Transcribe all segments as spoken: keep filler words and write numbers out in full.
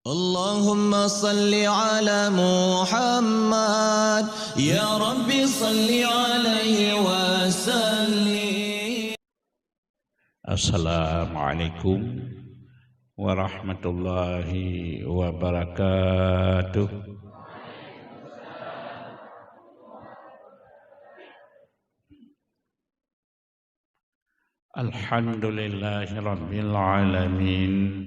Allahumma salli ala Muhammad, ya Rabbi salli alaihi wasallim. Assalamualaikum warahmatullahi wabarakatuh. Alhamdulillahi rabbil alamin.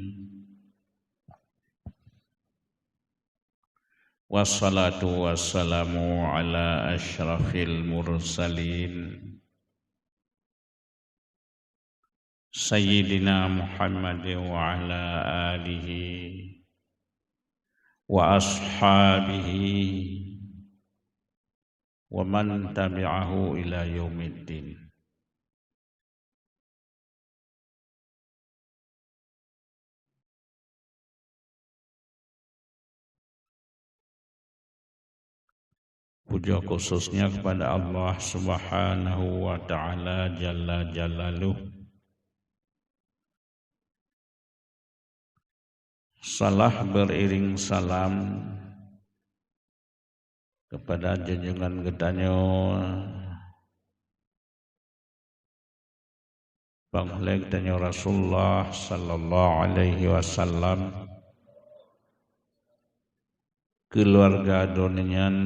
Wassalatu wassalamu ala asyrafil mursalin, Sayyidina Muhammadin wa ala alihi wa ashabihi wa man tabi'ahu ila yaumiddin. Puja khususnya kepada Allah Subhanahu wa Ta'ala Jalla Jalaluh. Salah beriring salam kepada junjungan geutanyoe, Panghulée geutanyoe Rasulullah sallallahu alaihi wasallam, keuluwarga droeneuh nyan,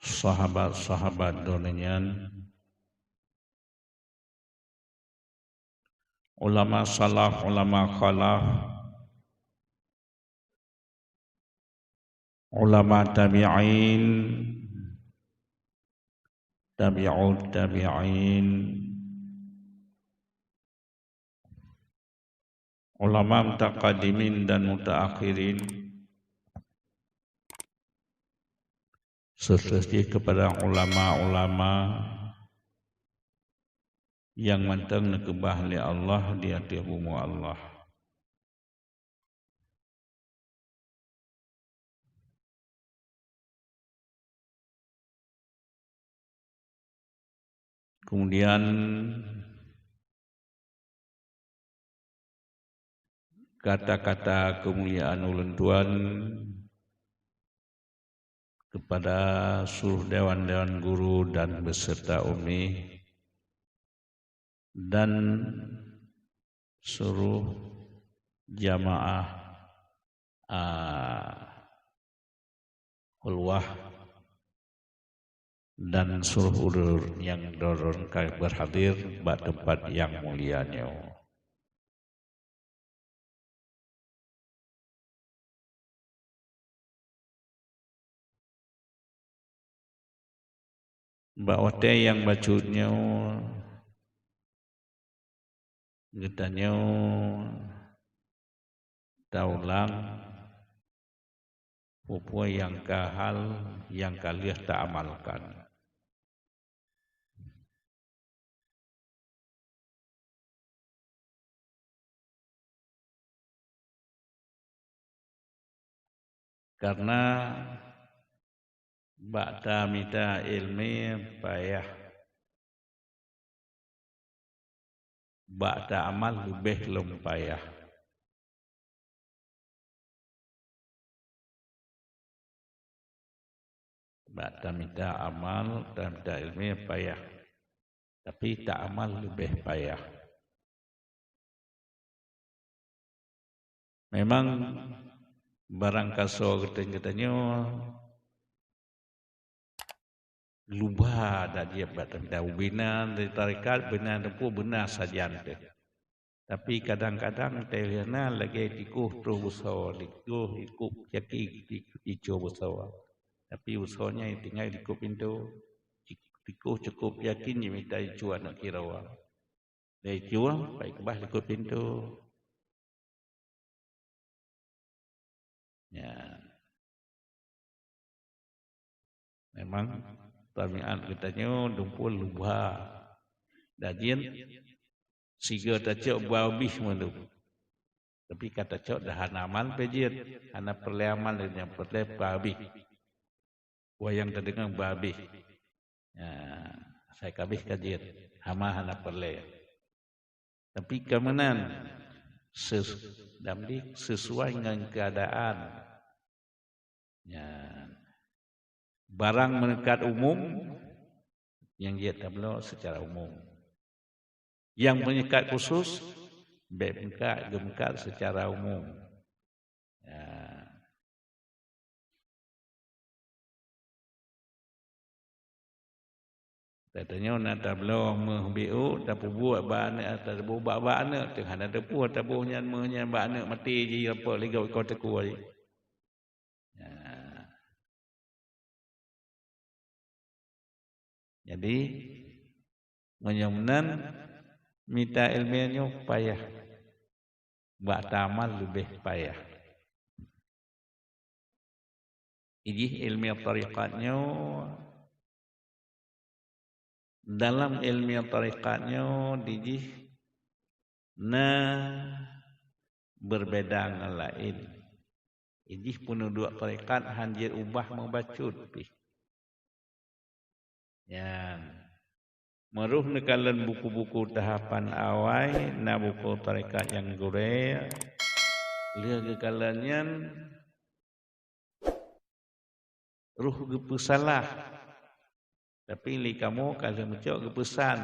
sahabat-sahabat droeneuh nyan, ulama salaf, ulama khalaf, ulama tabi'in, tabi'ut tabi'in, ulama mutaqaddimin dan mutaakhirin, seterusnya kepada ulama-ulama nyang mantong neukeubah lé Allah di ateueh bumoe Allah. Kemudian, kata-kata keumuliaan ulôn tuan kepada seluruh dewan-dewan guru dan beserta umi dan seluruh jamaah, a, khulwah dan seluruh ureuëng nyang droeneuh ka berhadir bak teumpat nyang mulia nyoe. Bak watée nyang bacut nyoe, geutanyoe taulang peue-peue nyang ka hal, nyang ka lheueh taamalkan. Karena bak tamita iéleumé payah, bak taamal leubeh lom payah. Bak tamita amal, tamita iéleumé payah, tapi taamal leubeh payah. Memang barangkasoe geutanyoe luba dak jieb bak tamita, ubena dari tarekat, bena teumpu, bena sajan teuh. Tapi kadang-kadang teuh na lagée tikoh troh beusoe, tikoh ikub caki ico beusoe. Tapi beusoe nyan tinggai likot pintoe. Tikoh cukop yakin jimita ico aneuëk kiroe. Lé ico, pai keubah likot pintoe. Ya. Memang tabiat geutanyoe dumpeue luba. Dak jeuet sigoe tacok beuabih mandum. Tapi ka tacok dah hana amal pih jeuet, hana peureulée amal nyang peureulée beuabih. Wayang tadeungoe beuabih. Ya, asai kabeh ka jeuet, hama hana peureulée. Tapi ka meunan, ses-, dan di sesuai ngon keadaan. Nyan. Barang meuneukat umum, nyang jeuet tabloe seucara umum. Nyang meuneukat khusus, bék meukat, geumeukat seucara umum. Ya. Tanyoe na tabloe meuh biôk, tapeubuet bak aneuk, taboh bak, bak aneuk, teuh hana teupeue taboh nyan meuh nyan bak aneuk maté jih, rampok lé gob iko teukue jih. Ya. Jadi, meunyoe meunan, mita iéleumé nyoe payah, bak taamal leubeh payah. Ijih iéleumé tarekat nyoe, dalam iéleumé tarekat nyoe dijih na beubeda ngon laén. Ijih peuneuduek tarekat han jeuet ubah meubacut pih. Nyan. Meurôh neukalon buku-buku tahapan awai, na buku tarekat nyang gurée, lheueh geukalon nyan roh geupeusalah. Tapi lé kamoe ka lheueh meucok geupeusan,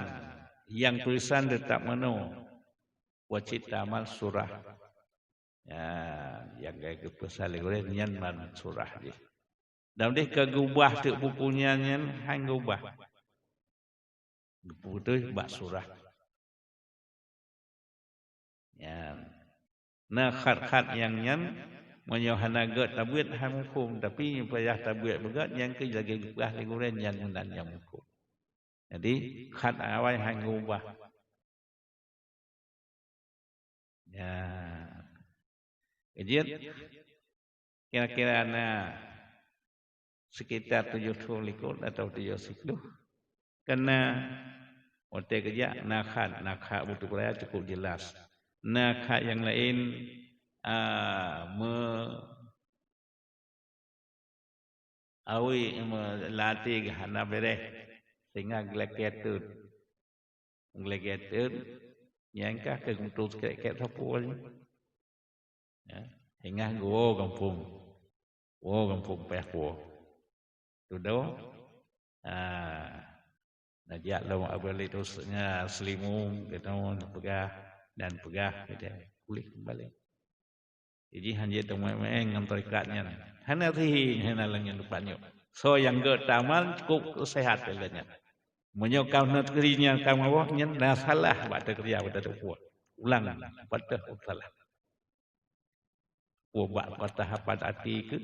nyang tulisan teutap meunoe, wajéb taamal surah. Ya, nyang ka geupeusan lé gurée nyan man surah jih. Dan deh ka geubah teuk buku nyan, nyan han geubah. Geupeubeutôi bak surah. Nyan. Na khat-khat nyang nyan, meunyoe hana gét tabeuet han muphom, tapi payah tabeuet beugét, nyan keuh lagée geupeugah lé gurée nyan meunan nyang muphom. Jadi, khat awai han geubah. Ya. Jeuet kira-kira na sekitar tujoh ploh likot atau tujoh siplôh. Karena watée geujak na khat, na khat buku raya cukup jelas. Na khat nyang laén, a, me-, awi me-, lam até geuh hana béréh, sehingga geulakée teut. Geulakée teut, nyang ka keu geumeutô sikét-sikét sapeue nyoe. Ya, sehingga geuwoe gampông. Woe gampông payah puwoe. Tudoe, ah, neujak lom Abah Lé Tus-, nya, Seulimum, keunoe neupeugah dan peugah, gitu. Pulih keumbali. Jadi, han jeuet teumeu'én ngon tarekat nyan. Hana sihé, hana lagée nyan teumpat nyoe. Soe nyang gét taamal, cukup seuhat lagée nyan. Meunyoe kamoe na teukeuri nyan kamoe, nyan na salah bak teukeurija bak teupeue. Ulang, patah salah. Peue bak tahapan até keuh,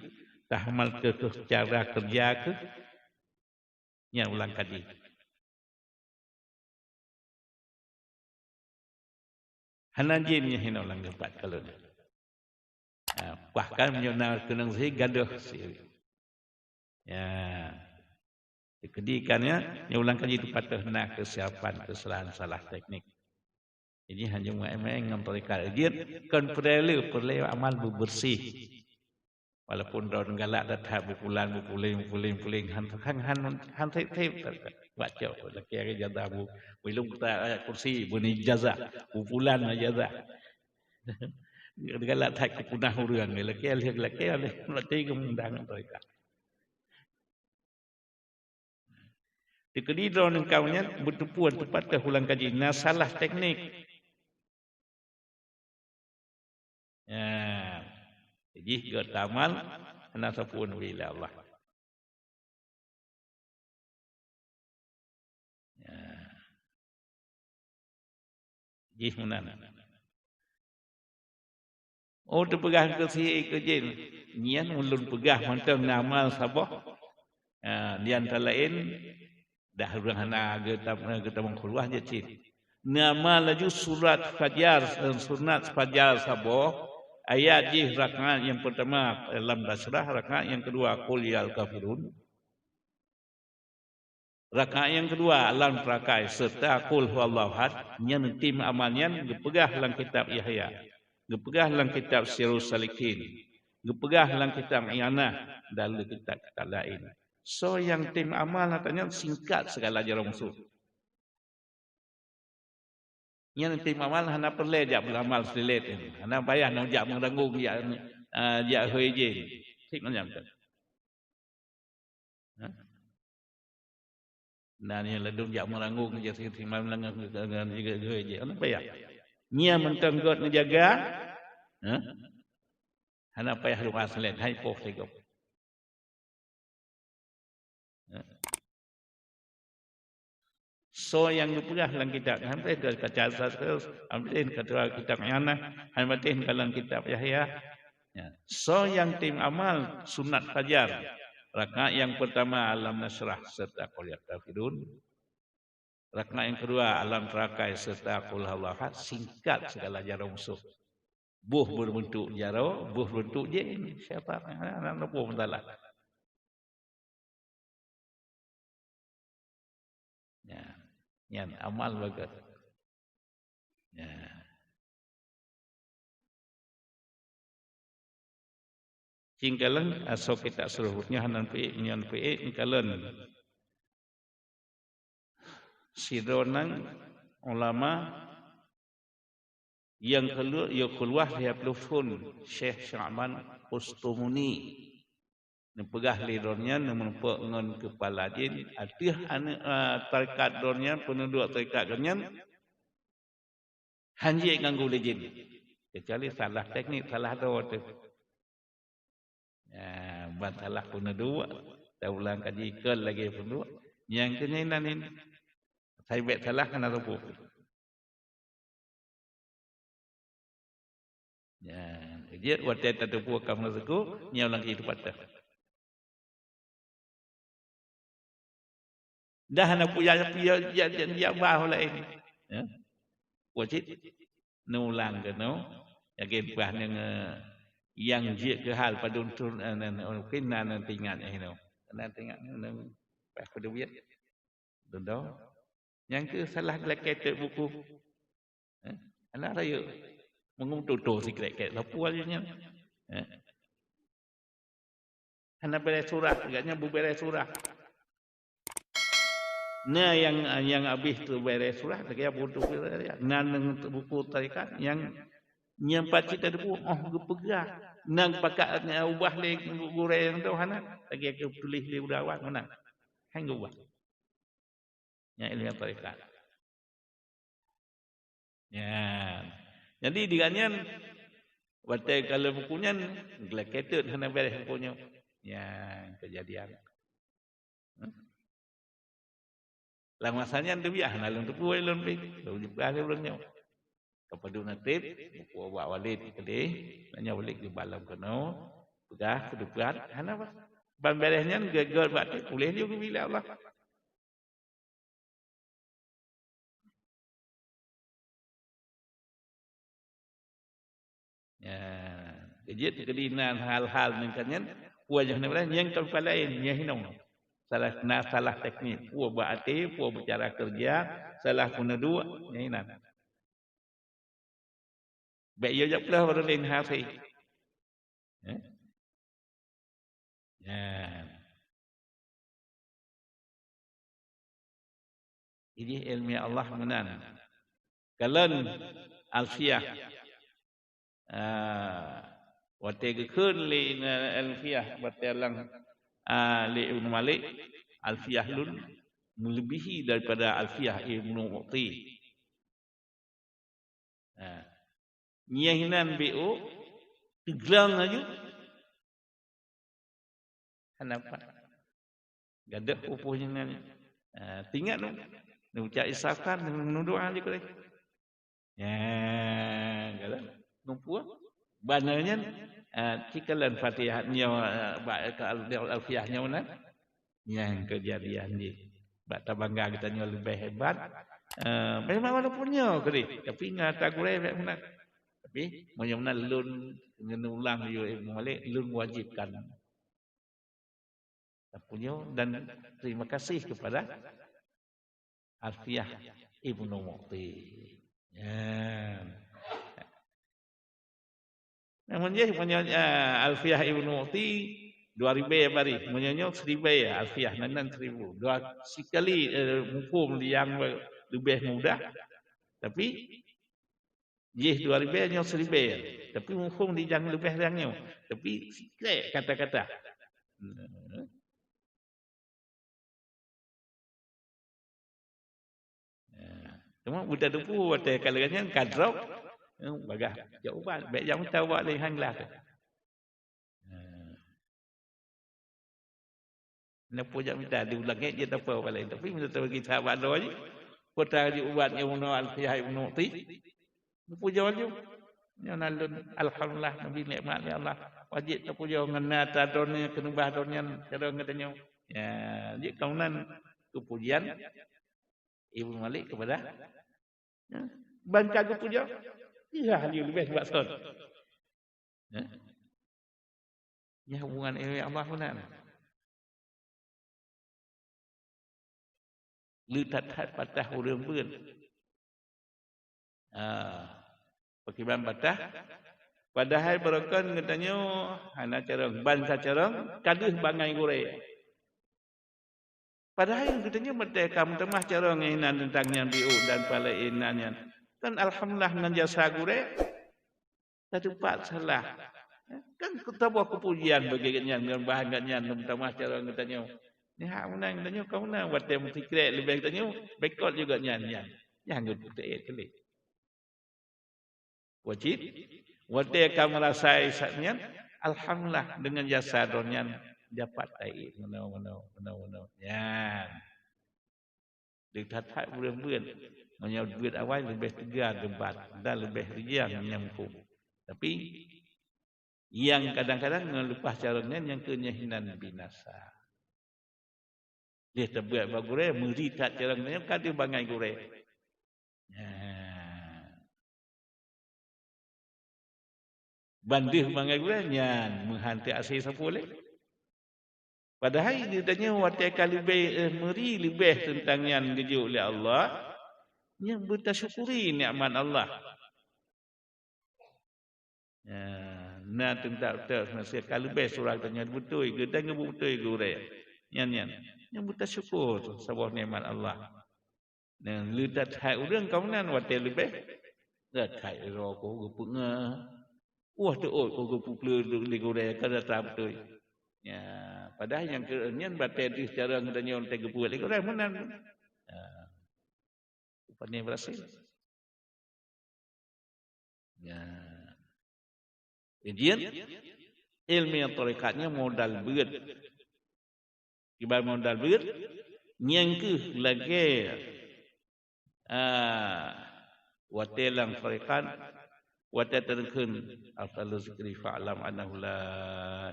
tahamal keu, keu cara keureuja keuh, nyan ulang kaji. Hana jim nyan hinoe lam geupat kalon nyan. Ha, bahkan meunyoe na keunong sihé, gadôh sihé. Ya. Keudéh kan nyan, nyoe ulang kaji teupatôh na keusilapan, keusalahan salah teknik. Jadi, hanjeuet meu'én-meu'én ngon tarekat jeuet, kon peureulée, peureulée amal beubeureuséh. Walaupun droeneuh galak that-that beupulan, beupuléng, beupuléng, beupuléng, han, han, han, han thép-thép that, that. Bak cok, lakée jaza bu, bilong ta ayat kursi, beuni jaza, beupulan na jaza. Galak that keu punah ureuëng, lakée lheueh, lakée lheueh, berarti geumudang tarekat. Teukeudi droeneuh kamoe nyan beuteupeue teupatôh ulang kaji, na salah teknik. Ya. Jih gét taamal, hana sapeue neubri lé Allah. Ya. Jih meunan. Oh, teupeugah keu si keu jén, nyan ulôn peugah mantong na amal saboh. Ha, di antara laén, dah ureuëng hana geutam-, geutamong khuluwah jeuet cit. Na amal laju surat fajar, sunat fajar saboh, ayat jih rakaat nyang peurtama Alam Nasyrah, rakaat nyang keudua Qul ya Al Kafirun. Rakaat nyang keudua Alam Tara Kasyaf seureuta Qul Huwallahu Ahad, nyan tim amal nyan geupeugah lam kitab Yahya, geupeugah lam kitab Sirus Salikin, geupeugah lam kitab I'anah dan lam kitab-kitab laén. Soe nyang tim amal, na tanyoe singkat sigala jaroe meuseue. Nyan tém amal hana peureulée jak beuramal silet. Hana payah neujak meuranggung jak, eh, jak hôi jén. Cit manyam tu. Ha? Nah, nyan ladôm jak meuranggung jak si, si malam ngon, ngon, ngon, ngon, ngon, ngon, hana payah. Nyan mantong göt neujaga, ha? Hana payah luha silet, hai poh sigom. Ha? Soe nyang geupeugah lam kitab, sampai ke kaca satu, sampai ke kitab I'anah, sampai ke dalam kitab Yahya. Ya. Soe nyang tém amal sunat fajar, rakaat nyang pertama Alam Nasyrah serta Qul Ya Kafirun. Rakaat nyang kedua Alam Tarakai serta Qul Huwallahu Ahad, singkat segala jaroe musoh. Boh berbentuk jaroe, boh berbentuk jén. Siapa yang nak, nak, nak, nak, nak, Ya, nyan amal bagus. Ya. Cingkalon asoe kitab seluruhnya hana peuék nyan peuék kalon. Sidroe nang ulama nyang keuluar, ya keuluar lhèe ploh thon, Syekh Sya'ban Qustumuni. Neupeugah lé droeneuh nyan, neumeurumpok ngon keupala jén ateueh aneuk, a, tarekat droeneuh nyan, peuneuduek tarekat droeneuh nyan, hanjeuet ganggu lé jén. Keucuali salah teknik, salah droe teuh. Ya, ban salah peuneuduek, taulang kaji keul lagèe peuneuduek. Nyang keuh nyan inan, sai bèk salah hana teupeu. Nyan, jeuet watèe tateupeue ka meuseuku, nyoe lam kehidupan teuh. Dah na puya, puya, ya, ya, ya, bah laén. Ya. Wajib neulang keunoe, yakin bah nyoe, eh, nyang jeuet keu hal padum thon, eh, nan, nan, mungkin na, na teuingat, eh, nyoe. Na teuingat, nyoe, nyoe, bah kudu biet. Dudoe. Nyang keu salah geulakèe teuk buku. Eh, hana rayeuk. Meunguem tutoe sikrek-krek lapor laju nyan. Eh. Hana bèrèh surah, gobnyan beubèrèh surah. Na nyang, nyang abéh teubèrèh surah, lagèe buku tu. Na nyang buku tarekat nyang, nyang pat cit teupeue, oh, geupeugah. Na pakat ubah lé gurèe nyang tu hana, lagèe geutuléh lé udawan meunan. Han geuubah. Nyan ilmu tarekat. Nyan. Jadi, di gobnyan, watèe kalon buku nyan, geulakèe teuk hana bèrèh buku nyoe. Nyan keujadian. Hmm. Lam masa nyan teubiet hana lôn teupeue lôn pih. Lôn jipeugah lé ulôn nyoe. Ka padum na trép, buku bak Walid tadi, nyoe Walid geubalom keunoe, peugah keudeupat, hana bah. Ban bèrèh nyan geugèt bak trép, puléh laju geubi lé Allah. Ya, jeuet keudinan hal-hal nyan kan nyan, peue nyang hana bèrèh, nyang ka laén, nyang hinoe. Salah, na salah teknik, peue bak até, peue bak cara keureuja, salah peuneuduek, nyang inan. Bèk yo jak peuleueh baru laén hase. Eh? Nyan. Idéh ilmiah Allah meunan. Kalon Alfiah. Ah, watèe geukheun lé Alfiah, watèe lam, ah, lé Ibnu Malik, Alfiah lôn meuleubèhi daripada Alfiah Ibnu Mu'ti. Ha. Nyan hinan B O, teugleng laju. Hana pat. Gadôh pupuh nyan. Ha, teuingat tu. Neucap isakan, neudoa laju keudéh. Ya, galak. Numpuk. Bana nyan, ha, cikalon Fatihah nyoe, ha, bak Al-, Alfiah nyoe meunan. Nyang keujadian jih. Bak tabangga geutanyoe leubeh hebat. Eh, memang walaupun nyoe keudeh, tapi na ata gurèe bèk meunan. Tapi meunyoe meunan lôn ngon ulang yue Ibnu Malik, lôn wajibkan. Tapujoe dan terima kasih kepada Alfiah Ibnu Mu'ti. Ya. Namun jih, meunyoe, eh, Alfiah Ibnu Mu'ti dua ribèe baris, meunyoe nyoe siribèe Alfiah, nan, nan seribu. Dua sikali, eh, muphom nyang leubeh mudah, tapi Jih dua ribèe, nyoe siribèe. Tapi muphom di nyang leubeh nyang nyoe. Tapi sikrek kata-kata. Hmm. Nah, cuma buta tupu watèe ka lagèe nyan ka drop, eh, bagah jak ubat, bèk jak mita ubat lé han glah. Nah. Nyan peue jak mita di ulang ngét jeuet apa ubat laén, tapi meunyoe tabagi sahabat droe jih, peue tajak ubat nyang bunoe Al-Qiyah Ibnu Mu'ti. Geupujoe laju. Nyoe na lôn, alhamdulillah, neubri nikmat lé Allah. Wajéb tapujoe ngon na atra droeneuh keuneubah droeneuh carông geutanyoe. Ya, jeuet keunan keupujian Ibnu Malik keupada, ya, ban ka geupujoe, ya, lheueh leubeh bak son. Ya. Nyan hubungan ilèe Allah meunan. Le that-that patah ureueng beuet. Ah, pakriban patah? Padahai barokon geutanyoe hana carông, ban sacarông ka deuh bangai gurèe. Padahai geutanyoe meuteuka meutamah carông inan teuntang nyan biôh dan pala inan nyan. Kan alhamdulillah ngon jasa gurèe. Tatupat salah. Kan saboh keupujian bagi geuhnyan ngon bahan geuhnyan lom tamah carông geutanyoe. Nyan hak meunan geutanyoe ka meunan watèe meusikrek leubeh geutanyoe, bèk kot juga nyan, nyan. Nyan geupeuteuet keu lé. Wajéb. Watèe ka meurasai saat nyan, alhamdulillah deungon jasa droe nyan dapat taék meunoe, meunoe, meunoe, meunoe. Nyan. Di that-that ureueng beuet, meunyoe beuet awai leubeh teuga debat dan leubeh riang nyang muphom. Tapi, nyang kadang-kadang ngon leupah carông nyan nyang keu nyan hinan binasa. Lheueh tabeuet bak gurèe, meuri that carông nyan ka deuh bangai gurèe. Nyan. Ban deuh bangai gurèe nyan meuhan teuaséh sapeue lé. Padahai geutanyoe watèe ka leubeh, eh, meuri leubeh teuntang nyan geujok lé Allah, nyan beutasyukuri nikmat Allah. Ya, na teuntang-teuntang manusia ka leubeh surah geutanyoe beutôi, geutanyoe beutôi gurèe. Nyan, nyan. Nyan beutasyukur saboh nikmat Allah. Nyan, le that-that ureueng kamoe nyan watèe leubeh, that-that droe ka geupeungeut. Wah, teuôt ka geupeupleue lé gurèe ka that-that beutôi. Ya, padahai nyang keu nyan batèe deuh carông geutanyoe watèe geupeubuet lé gurèe meunan. Ya. Rupanya berhasil. Ya. Kemudian, ilmu tarekat nyan modal beuet. Kiban modal beuet, nyan keuh lagèe, ah, watèe lam tarekat, watèe teuneukheun, "Afdalu zikri fa'lam annahu la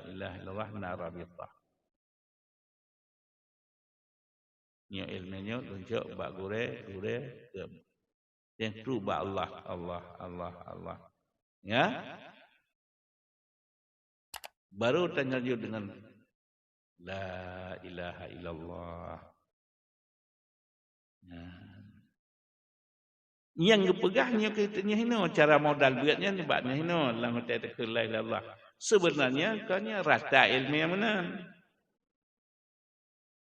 ilaha illallah na rabithah." Nyoe ilmu nyoe lôn jok bak gurèe, gurèe keu. Nyang trok bak Allah, Allah, Allah, Allah. Ya? Baru tanyoe jok deungon la ilaha illallah. Ya. Nyang geupeugah nyoe keu nyoe hinoe, cara modal beuet nyan nibak nyoe hinoe lam watèe takheun la ilaha illallah. Sebenarnya kon nyan rata ilmu meunan.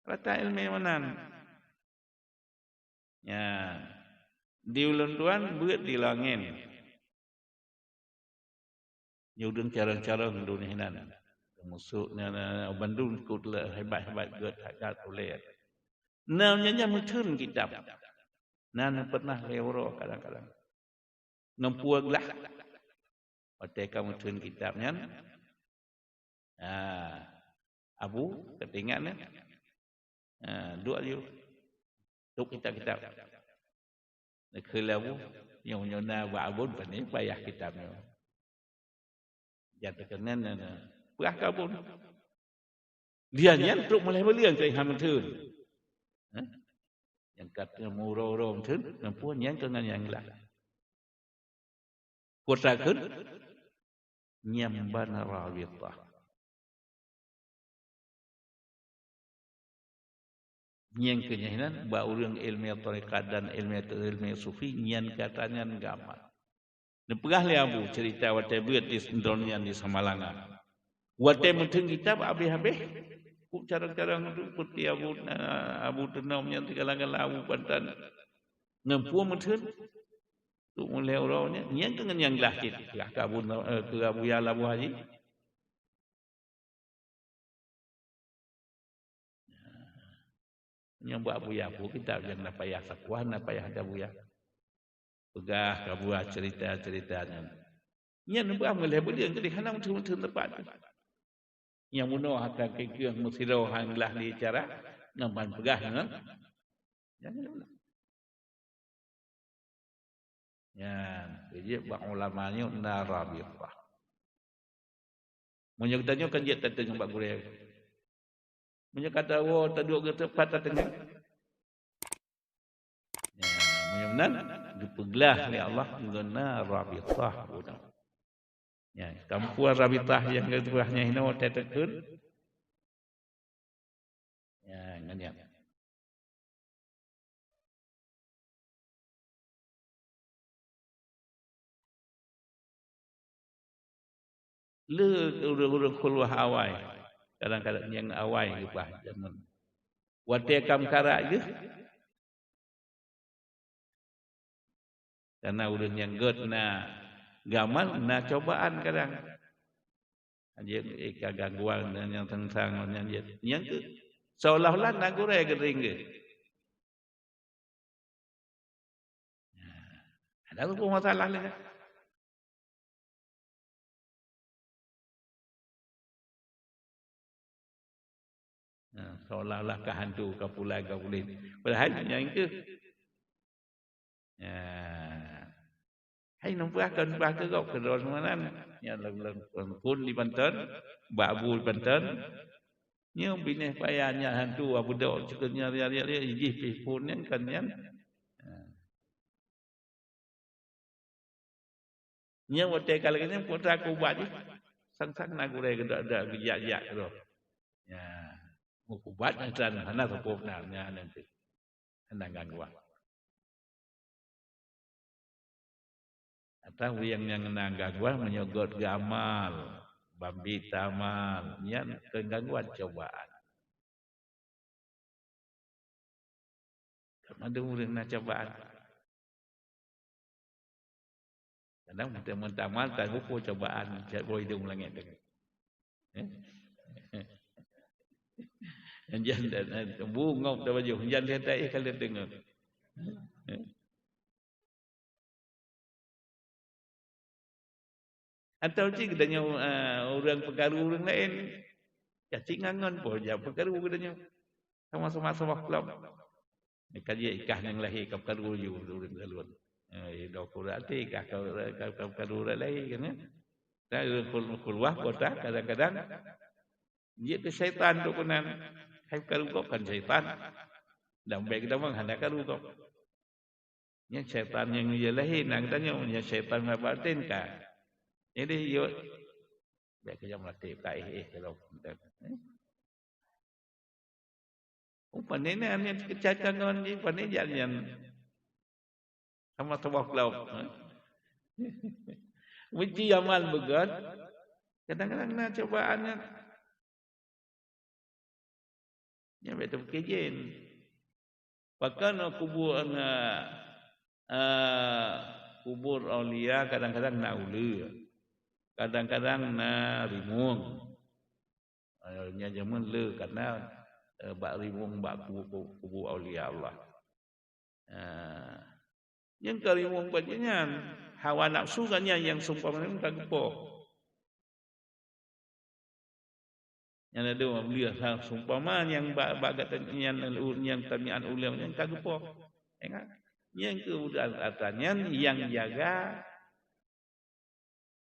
Rata ilmu meunan. Ya. Di ulôn tuan beuet di langèt. Nyoe udeueng carông-carông dunia hinan. Musôk nyan, nyan, nyan, bandum keu lé hebat-hebat gèt that-that ulèe. Na nyan, nyan meutheun kitab. Na, na pernah lé uroe kadang-kadang. Ngon peue glah. Watèe ka meutheun kitab nyan. Ah, Abu, ka teuingat nyan. Ha, duek laju. Tôp kitab-kitab. Neukheun lé Abu, nyoe, nyoe na bak Abon, pane payah kitab nyoe. Jan teukeunong na, na. Peugah keu Abon. Dia nyan trok meulhèe buleuen keu hana meutheun. Ha? Nyang ka teumeuuroe-uroe meutheun, ngon peue nyan keu ngon nyang glah. Peue takheun? Nyan ban rabithah. Nyang keu nyan hinan bak ureueng ilmu tarekat dan ilmu, ilmu sufi, nyan gata nyan gampang. Neupeugah lé Abu cerita watèe beuet di Sendron nyan di Samalanga. Watèe meutheun kitab habéh-habéh, kuk carông-carông tu peuti Abu, eh, Abu Teunom nyan sigala-gala Abu Pantan. Ngon peue meutheun? Trok mulai uroe nyan, nyan keuh ngon nyang glah cit, glah keu Abu, eh, keu Abuya Labuhan jih. Nyang bak Abuya peue kitab nyang na payah sakoh, na payah Abuya. Peugah keu Abuya cerita-cerita nyan. Nyan bah meulhèe buleuen keudeh hana meuteun-meuteun teumpat teuh. Nyang bunoe akan keu-keu meusidroe han glah lé cara ngon ban peugah ngon. Nyan, nyan. Nyan, jeuet bak ulama nyoe na Rabithah. Meunyoe geutanyoe kan jeuet tateungoh bak gurèe. Meunyoe ka tawoe taduek geuteuk pat tateungoh. Nyan, meunyoe meunan, geupeuglah lé Allah ngon na Rabithah bunoe. Nyan, kampuan Rabithah nyang geupeugah nyan hinoe watèe takheun. Nyan, ngon nyan. Le ureueng-ureueng khulwah awai, kadang-kadang nyang awai geupeugah jameun. Watèe ka meukarat geuh, Karena ureueng nyang gèt na gamal, na cobaan kadang. Jeuet, eh, ka gangguan nyang teungsang nyan jeuet. Nyang keu seolah-olah na gurèe geuring geuh. Nah, ada tu masalah lé. Nah, seolah-olah ka hantu, ka pulai, ka puléh. Padahai nyan keuh. Nah. Hai numpah kon numpah keu gob keudroe meunan. Nyan lôn, lôn, lôn phôn di Banten, bak bu di Banten. Nyoe binéh paya nyan hantu, abeudôk cukôp nyan riak-riak, jih pih phôn nyan kan nyan. Nah. Nyan watèe ka lagèe nyan, peue teuma keu ubat jih. Sang-sang na gurèe geudak-dak geujak-jak keudroe. Ya, meuubat nyan tan hana sapeue na nyan nanti. Hana gangguan. Atau ureueng nyang na gangguan meunyoe gèt geuamal, ban biet tamal, nyan keu gangguan cobaan. Mandum ureueng na cobaan. Kadang meuteumanta-manta buku cobaan, cak boh idong langèt deungon. Eh? Jan dan, eh, bungok tabajoh, jan dia tak eh kalau deungon. Eh? Atau cit geutanyoe, eh, ureueng peukaru ureueng laén, ya cit ngon-ngon poh jak peukaru geutanyoe. Sama-sama saboh klub. Ka jeuet ikah nyang lahé ka peukaru ju ureueng kalon. Eh, idong kureueng até ikah ka, ka, ka peukaru ureueng lahé kan, ya. Dan ureueng kul-, keuluwa kota kadang-kadang jeuet keu syaitan tu keunan. Hai peukaru gob kan syaitan. Dan bèk geutamong hana karu gob. Nyan syaitan nyang ilahé na geutanyoe, nyan syaitan nyang baten ka. Jadi, yuk, bèk keujam latép ka éh-éh keudroe. Oh, pane na nyan keucaca ngon jih, pane jak nyan. Sama-sama klop. Meusti amal beugèt. Kadang-kadang na cobaan nyan. Nyan bèk tapeuke jén. Pakon kubur na, eh, kubur aulia kadang-kadang na uleue, kadang-kadang na rimueng. Eh, nyan jameun le kana, eh, bak rimueng bak kubu-, kubu-, kubur aulia Allah. Ah, nyang ka rimueng bak nyan, hawa nafsu geuh nyan nyang seumpama nyan ka geupoh. Nyan adu meubeuliah ha, seumpama nyang bak, bak gata nyan, nyang tamian ulèe nyan ka geupoh. Ingat, nyang keu atra nyan nyang jaga.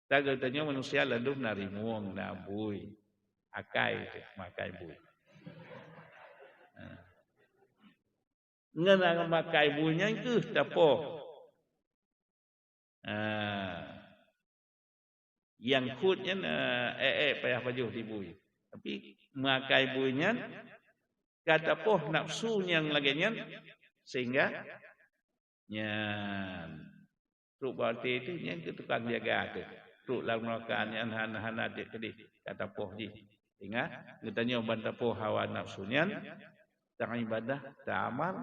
Taga tanyoe manusia ladôm na rimueng, na bui. Akai teuh, makai bui. Ha. Ngon makai bui nyan keuh tapoh. Ha. Nyang khot nyan, eh, ék-ék payah pajoh di bui. Tapi makai bui nyan ka tapoh nafsu nyang lagèe nyan sehingga nyan trok bak até teuh nyan keu tukang jaga teuh. Trok lam neuraka nyan hana, hana tiep keudeh ka tapoh jih. Ingat, geutanyoe ban tapoh hawa nafsu nyan, taibadah, taamal.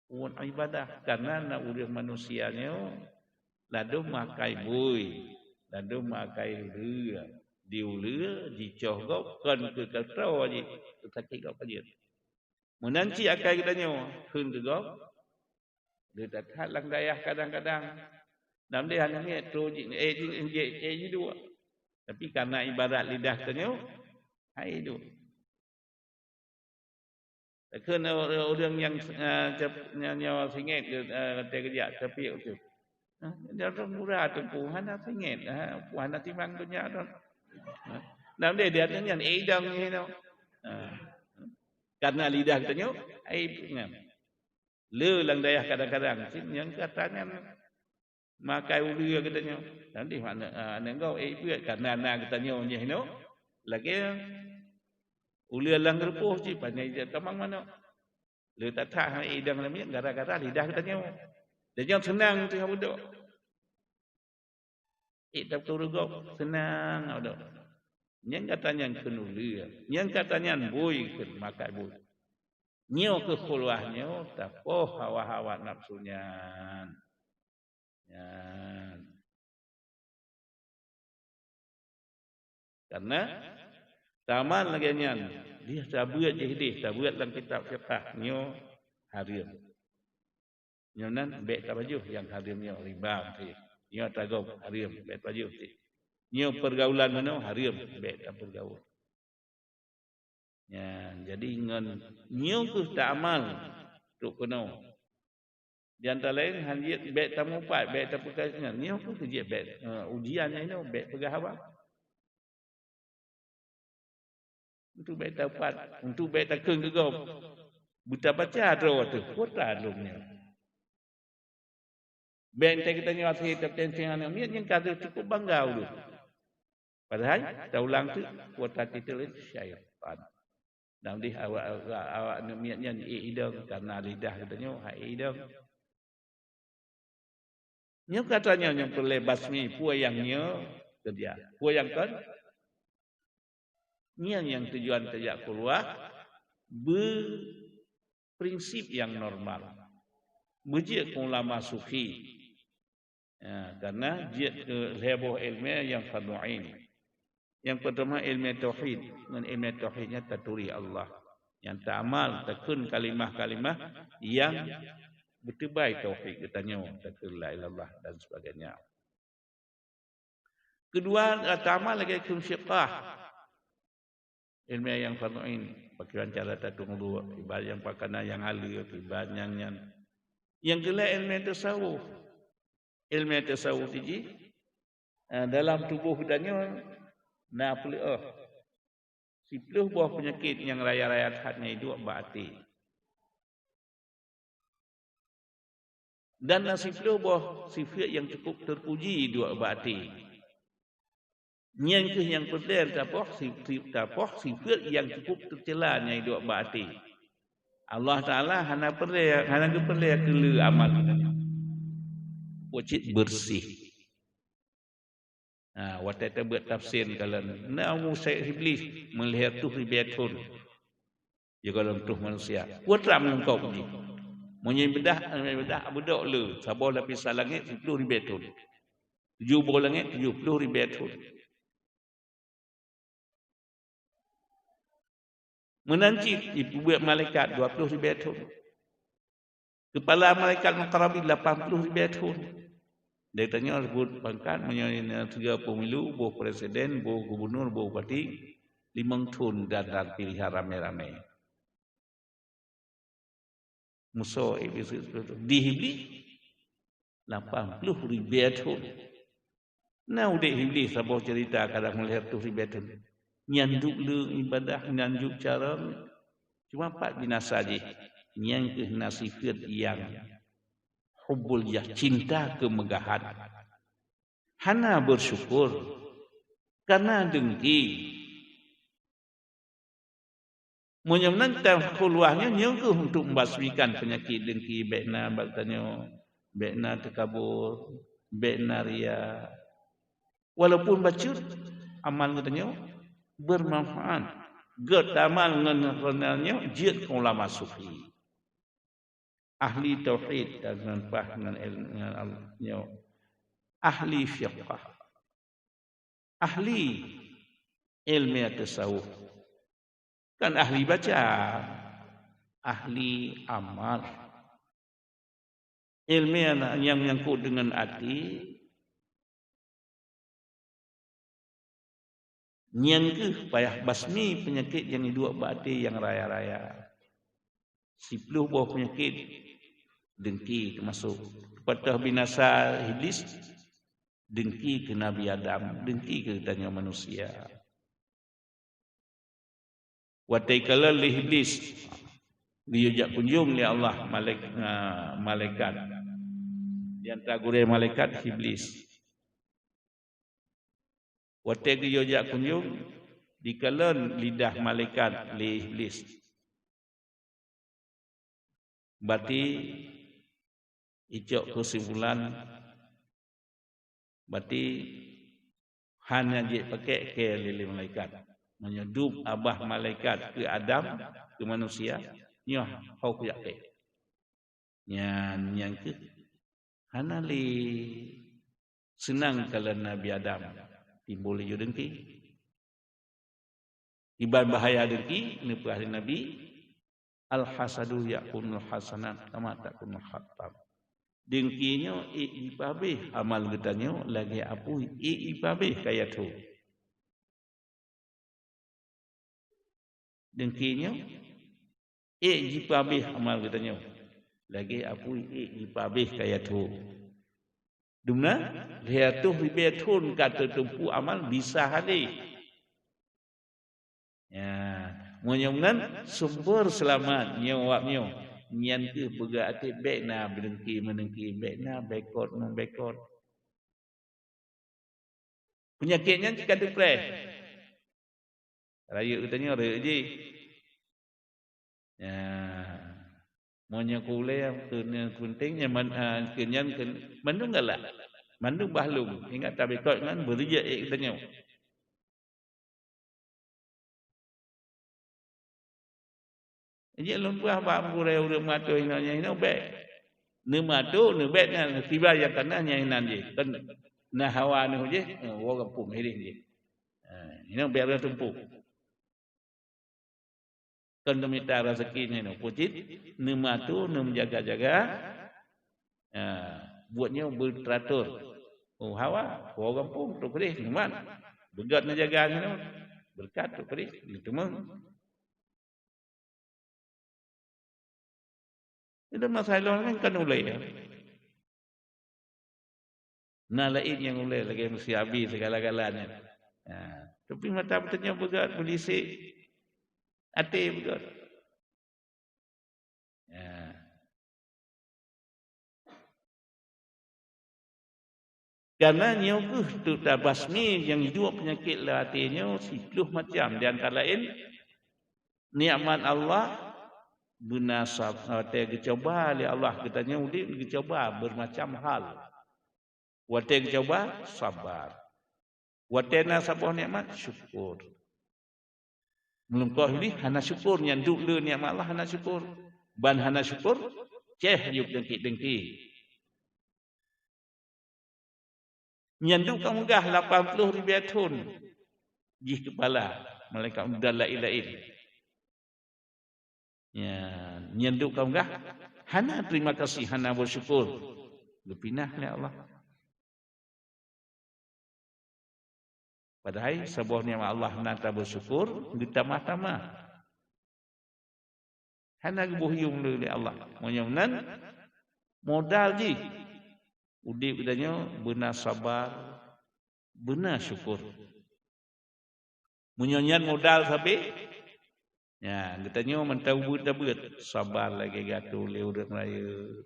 Buet ibadah, karena na ureuëng manusia nyoe ladôm makai bui, ladôm makai uleue. Di uleue jicoh gob kon keu keudroe jih, sakét gob ka jeuet. Meunan cit akai geutanyoe, kheun keu gob, le that-that lam dayah kadang-kadang. Nam deh hana miet troh ji, eh, ji, ji, eh, jiduek. Tapi karena ibarat lidah tanyoe, hai duek. Takheun ureuëng nyang, eh, cep-, nyang nyoe singét, eh, watée geujak, tapi tu. Hah, dia tu murah tu, pu hana singét, ha, pu hana timang donya tu. Ha, nam deh dia tu nyan, eh, idang ni tu. Ha. Karena lidah geutanyoe, aib nyan. Le lam dayah kadang-kadang, cit nyang gata nyan makai uleue geutanyoe. Nanti makna, ah, aneuk gob, eh, ibuet, karena na geutanyoe nyeh nyoe. Lagée uleue lam geurupoh cit, pandai jeuet tamong manok. Le that-that hai idang lam miet gara-gara lidah geutanyoe. Dan nyoe seunang teuh beudôk. Ék tapeuturi gob, seunang awak. Nyang gata nyan kheun uleue, nyang gata nyan bui kheun makai bui. Nyoe keuh khulwah nyoe tapoh hawa-hawa nafsu nyan. Nyan. Karena taman lagée nyan, dih tabeuet jih dih, tabeuet lam kitab fiqah nyoe hareuem. Nyoe nan bék tapajoh nyang hareuem nyoe, riba meusti. Nyoe tagob hareuem, bék tapajoh meusti. Nyoe peurgaulan meunoe hareuem, bék tapeurgaul. Nyan, jadi ngon nyoe kheueh taamal trok keunoe. Di antara laén han jeuet bék tamupat, bék tapeugah nyan. Nyoe kheueh jeuet bék, eh, ujian nyan inoe bék peugah haba. Untuk bék tapat, untuk bék takheun keu gob. Beutabaca droe teuh, kuota lom nyoe. Bék teuh geutanyoe akhé teunteng aneuk miet nyang ka cukup bangga ulôn. Padahai, taulang teuk, kuota titel itu syaitan. Dan dih awak, awak, awak aneuk miet nyan ié idong, karena lidah geutanyoe hai idong. Nyoe ka tanyoe nyang peureulée basmi, peue nyang nyoe keureuja, peue nyang kon. Nyan nyang tujuan tajak keuluwa beu prinsip nyang normal. Beujeuet keu ulama sufi. Ya, karena jeuet keu lhée boh iéleumé nyang fardhu ain. Nyang peutama iéleumé tauhid, ngon iéleumé tauhid nyan taturi Allah. Nyang taamal, takheun kalimah-kalimah nyang beuteubai tauhid geutanyoe, takheun la ilaha illallah dan sebagainya. Keudua, taamal lagée kheun fiqah. Iéleumé nyang fardhu ain, pakriban cara tatueng udue, ibarat nyang pakana nyang haleue, ibarat nyang nyan. Nyang keulhée iéleumé tasawuf. Iéleumé tasawuf jih, eh, dalam tuboh geutanyoe na peuleueh. Siplôh boh peunyakét nyang raya-raya that nyang iduek bak até. Dan na siplôh boh sifeuet nyang cukup teupuji iduek bak até. Nyan kheueh nyang peureulée tapoh si-, si-, tapoh sifeuet nyang cukup teucela nyang iduek bak até. Allah Taala hana peureulée, hana geupeureulée keu le amal. Peucit beureuséh. Ha, watée tabeuet tafsir kalon, na Musa Iblis meulhée tuh ribée thon. Jigohlom troh manusia. Peue tram ngon kop jih. Meunyoe beudah, beudah beudok le, saboh lapisan langét siplôh ribée thon. Tujoh boh langét tujoh plôh ribée thon. Meunan cit jipeubuet malaikat dua plôh ribée thon. Keupala malaikat muqarrabin lapan plôh ribée thon. Di tanyoe reubot pangkat, meunyoe na tiga peumilu, boh presiden, boh gubunur, boh bupati, limong thon dan, dan pilihan ramé-ramé. Musoh Iblis, di Iblis lapan plôh ribée thon. Na udeb Iblis saboh cerita kadang meulhée reutôh ribée thon. Nyan duek le ibadah, nyan duek carông. Cuma pat binasa jih, nyan kheueh na sifeuet nyang hubbul jah, cinta keumeugahan. Hana beusyukur, kana deungki. Meunyoe meunan, takhuluwah nyoe, nyoe kheueh untuk membasmikan peunyakét deungki, bék na bak tanyoe, bék na teukabur, bék na ria. Walaupun bacut amal geutanyoe, bermanfaat. Geutanyoe ngon ronal nyoe jeuet keu ulama sufi. Ahli tauhid dan ngon pah ngon ilmu ngon Allah nyoe. Ahli fiqah. Ahli ilmu tasawuf. Kan ahli baca, ahli amal. Ilmu nyang nyangkut dengan hati, nyan keuh payah basmi peunyakét nyang iduek bak até nyang raya-raya. Siploh boh peunyakét dengki teumasok. Patah binasa Iblis, dengki keu Nabi Adam, dengki keu tanyoe manusia. Watée kalon lé Iblis, geuyue jak kunjong lé Allah malaik-, a, malaikat. Di antara gurée malaikat Iblis. Watée geuyue jak kunjong, dikalon lidah malaikat lé Iblis. Bati icok keusimpulan, bati hana jipakée keu lé malaikat. Meunyoe dum abah malaikat keu Adam, keu manusia, nyoe ho kujak kée. Nyan, nyan keuh hana lé seunang kalon Nabi Adam timbul laju dengki. Iban bahaya dengki, neupeugah lé Nabi, "Al-hasadu ya'kulul hasanat kama ta'kulul hatab." Dengki nyoe ék jipeuhabéh amal geutanyoe lagée apui ék jipeuhabéh kayèe thô. Dengki nyoe ék jipeuhabéh amal geutanyoe lagée apui ék jipeuhabéh kayèe thô. Dumna, lhèe reutôh ribèe thon ka teutumpu amal bisa hadé. Ya, meunyoe meunan sumber seulamat nyoe awak nyoe, nyan keuh peugah até bèk na beudengki meudengki, bèk na bekot meumbekot. Peunyakét nyan cit ka teupreh. Rayeuk geutanyoe rayeuk jih. Ya. Meunyoe keu ulèe keu nyan peunteng nyan man, a, keu nyan keu mandum galak. Mandum bah lom. Ingat tabekot ngon beurijek ék geutanyoe. Jeuet lôn peugah bak gurèe ureueng meuatoe hinoe nyan hinoe bèk. Neumeuatoe neubèk nyan kiban nyang kana nyan inan jih. Kon na hawa neuh jih, eh, woe gampông hireuen jih. Eh, hinoe bèk ureueng tumpôk. Kon neumita raseuki nyan hinoe. Peue cit neumeuatoe neumeujaga-jaga. Ha, buet nyoe beuteratur. Oh, hawa, woe gampông, trok keudeh, nyoman. Beugöt neujaga nyoe, beureukat trok keudeh, neuteumeung. Jadi masa ilôn kan, kan ulèe. Na laén nyang ulèe lagèe meusiabi sigala-galanya. Ha, tapi mata beutanyong beugöt, beulisi, até beugöt. Ya. Karena nyoe keuh teuk tabasmi nyang jiduek peunyakét lam até nyoe siplôh macam, di antara laén nikmat Allah beuna sab-, watèe geucuba lé Allah geutanyoe udép geucuba beumacam hal. Watèe geucuba, sabar. Watèe na saboh nikmat, syukur. Meulungkoh Iblih hana syukur, nyan duek le nikmat Allah hana syukur. Ban hana syukur, ceh yub dengki-dengki. Nyan duek ka meugah lapan ploh ribèe thon jih keupala malaikat dan laén-laén. Nyan, nyan duek ka meugah hana terima kasih, hana bersyukur. Geupinah lé Allah. Padahai saboh nikmat Allah na tabeusyukur, geutamah-tamah. Hana geuboh yuem lé, lé Allah. Meunyoe meunan, modal jih udép geutanyoe beuna sabar, beuna syukur. Meunyoe nyan modal sabe, nyan geutanyoe mantong beuet-beuet, sabar lagèe geuatoe lé ureueng rayeuk.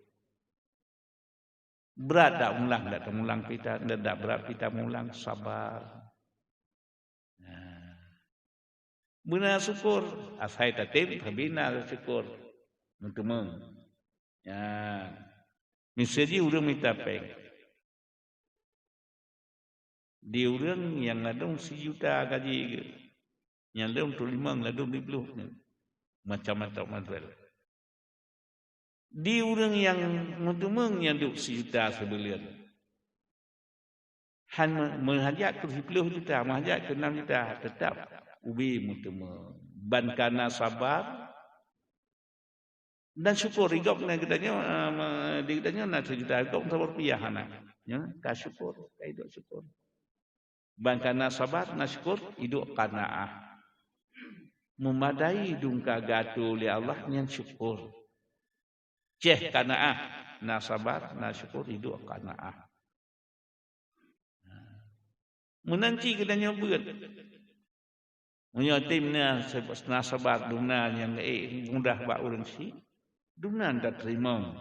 Brat dak mulang, dak teumulang pih ta-, dak, dak brat pih tamulang, sabar. Nah. Beuna syukur, asai tatem, tapi na syukur. Meuteumeung. Nyan. Miseue jih ureueng mita péng. Di ureueng nyang ladôm sijuta gaji geuh, nyang ladôm trôk limong, ladôm siploh, macam-macam model. Di ureuëng nyang meuteumeung nyan duek sijuta sibuleuen. Han meuhajat keu siplôh juta, meuhajat keu nam juta, teutap ubé meuteumeung. Ban kana sabar dan syukur. Di gobnyan geutanyoe, eh, di geutanyoe na sijuta, gob saboh rupiah hana. Nyan ka syukur, ka iduek syukur. Ban kana sabar, na syukur, iduek qanaah. Meumadai dungka geuatô lé Allah nyan syukur. Ceh qanaah, na sabar, na syukur, iduek qanaah. Meunan cit geutanyoe beuet. Meunyoe tem na, na sabar dum na nyang ék mudah bak ureuëng syiek, dum na tateurimong.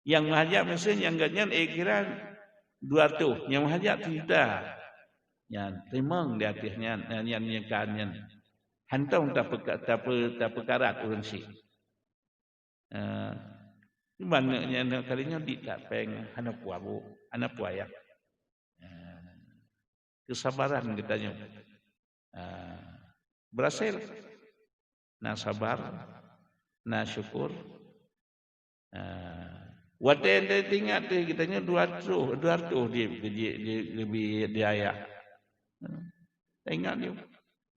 Nyang meuhajat meusén nyang gobnyan ék kira dua reutôh, nyang meuhajat sijuta. Nyan teurimong di ateueh nyan, nyan, nyan, nyan kan nyan. Hántom tapeuka-, tapeu-, tapeukarat ureuëng syiek. Eh, cuman nyan kali nyoe di tak péng, hana peue abu, hana peue ayah. Eh, keusabaran geutanyoe. Eh, berhasil. Na sabar, na syukur. Eh, watée teuingat teuh geutanyoe dua reutôh, dua reutôh di, di, di, di, di, di ayah. Taingat nyoe,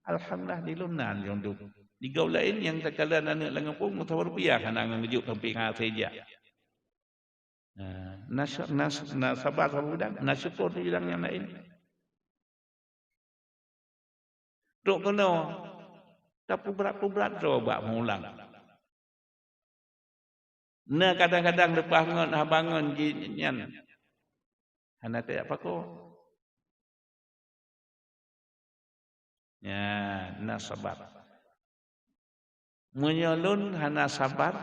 alhamdulillah di lôn na nyoe dum. Di gob laén nyang takalon aneuëk lam gampông meusaboh rupiah hana ngon geujok sampéng hase jak. Nah, na, na, na sabar saboh bidang, na syukur di bidang nyang laén. Trok keunoe, tapeubrat-peubrat droe bak meulang. Na kadang-kadang leupah ngon haba ngon jih nyan hana tajak pakoe. Nyan, na sabar. Meunyoe lôn hana sabar,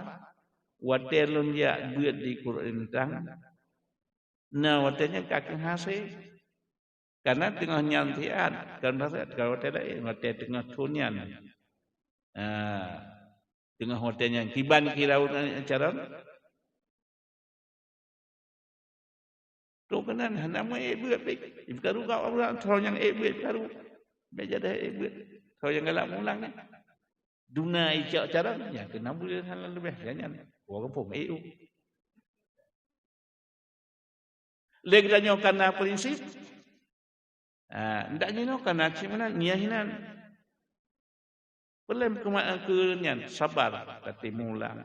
watée lôn jak beuet di Kurueng Intang, na watée nyan ka keuh hase. Kana teungoh nyan siat, kon hase, kon watée laén, watée teungoh thon nyan. Ah, teungoh watée nyan kiban kira carông. Trok keunan hana meu ék beuet pih. Ipeukaru gak ureuëng, soe nyang ék beuet peukaru. Bék jadah ék beuet. Soe nyang galak mulang nyan. Dum na icok carông, nyan keunan buleuen hana leubeh nyan. Ureuëng gampông ék u. Lé geutanyoe kana prinsip. Ah, ndak jinoe kana cit meunan, ngieng hinan. Peureulée keu nyan, sabar, tatem mulang.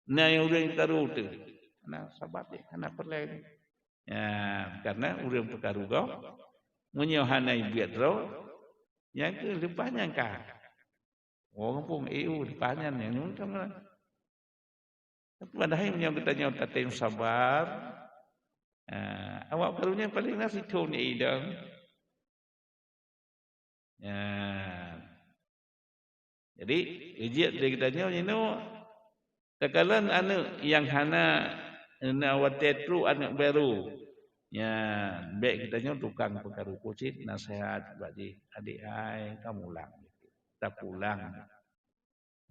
Na nyang ureuëng karu teuh. Hana sabar deh, hana peureulée. Ya, karena ureuëng peukaru gob, meunyoe hana ibeuet droe, nyang keu leupah nyan ka. Ureuëng gampông, "Eh, uh, leupah nyan, nyang nyoe ka meunan." Tapi padahai meunyoe geutanyoe tatem sabar, ah, awak peukaru nyan paléng na sithon idong. Nyan. Jadi, jeuet lé geutanyoe jinoe, takalon aneuëk nyang hana na watée trok aneuëk barô. Nyan, bék geutanyoe tukang peukaru kucit naseuhat bak jih, "Adék hai, ka mulang, tapulang."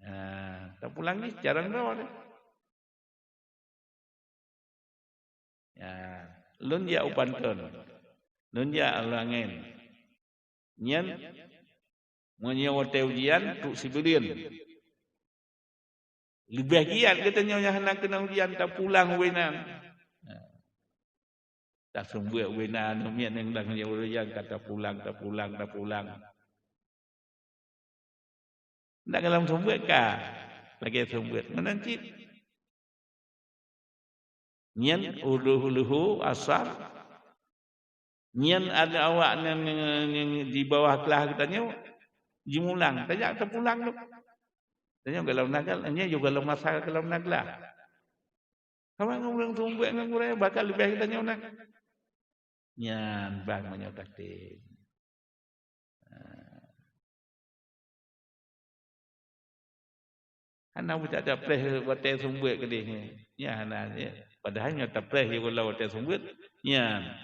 Nyan, tapulang jih carông droe deh. Ya, lôn jak u Panton. Lôn jak u Langén. Nyan, meunyoe watée ujian, trok sibuleuen. Leubeh giat geutanyoe nyang hana keunong ujian, tapulang u inan. Ya. Taseumbeuet u inan, miet nyang dang ujian, ka tapulang, tapulang, tapulang. Ndak gohlom seumbeuet ka, lagée seumbeuet meunan cit. Nyan u leuhô-leuhô asar, nyan ada awak nyang, nyang, nyang di bawah kelas geutanyoe jimulang, tajak tapulang lom. Tanyoe gohlom na kelas, nyan juga gohlom masa gohlom na kelas. Sama ngon ureuëng seumbeuet ngon gurée, bahkan leubeh geutanyoe na. Nyan ban meunyoe tatem. Hana buta tapreh watée seumbeuet keudeh nyan. Nyan hana, ya. Padahai nyoe tapreh yoh gohlom watée seumbeuet, nyan.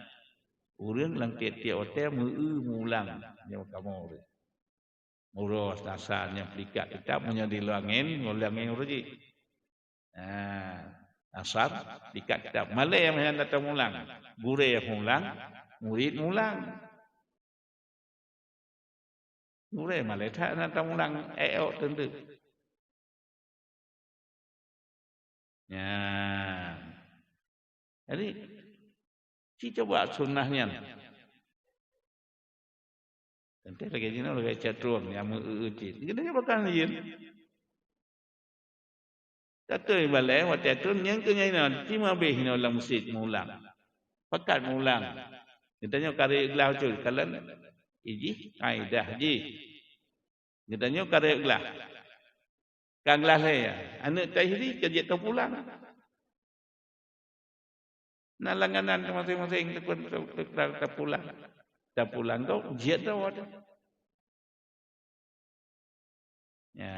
Ureuëng lam tieb-tieb watée meu-eu mulang nyoe kamoe ureuëng. Uroe Selasa nyan peulikat kitab meunyoe di Langén, ngon Langén uroe jih. Ha, asar, peulikat kitab. Malée meuhan tamulang. Gurée mulang, murit mulang. Gurée malée that na tamulang, ék-ék teundeuk. Nyan. Jadi, ci coba sunnah nyan. Teuntèe lagèe jinoe lagèe catrôn nyang meu-eu cit. Geutanyoe bahkan jeuet. Tatôi balèe watèe trôn nyang keu nyan inoe, ci mabéh inoe lam meuseujid meulang. Pakat meulang. Geutanyoe karek glah ucul, kalon ijih kaidah jih. Geutanyoe karek glah. Ka glah lhèe, aneuk Tahiri ka jeuet tapulang. Na langganan maséng-maséng takon ta-, ta-, ta-, tapulang. Tapulang keu jeuet droe teuh. Ya.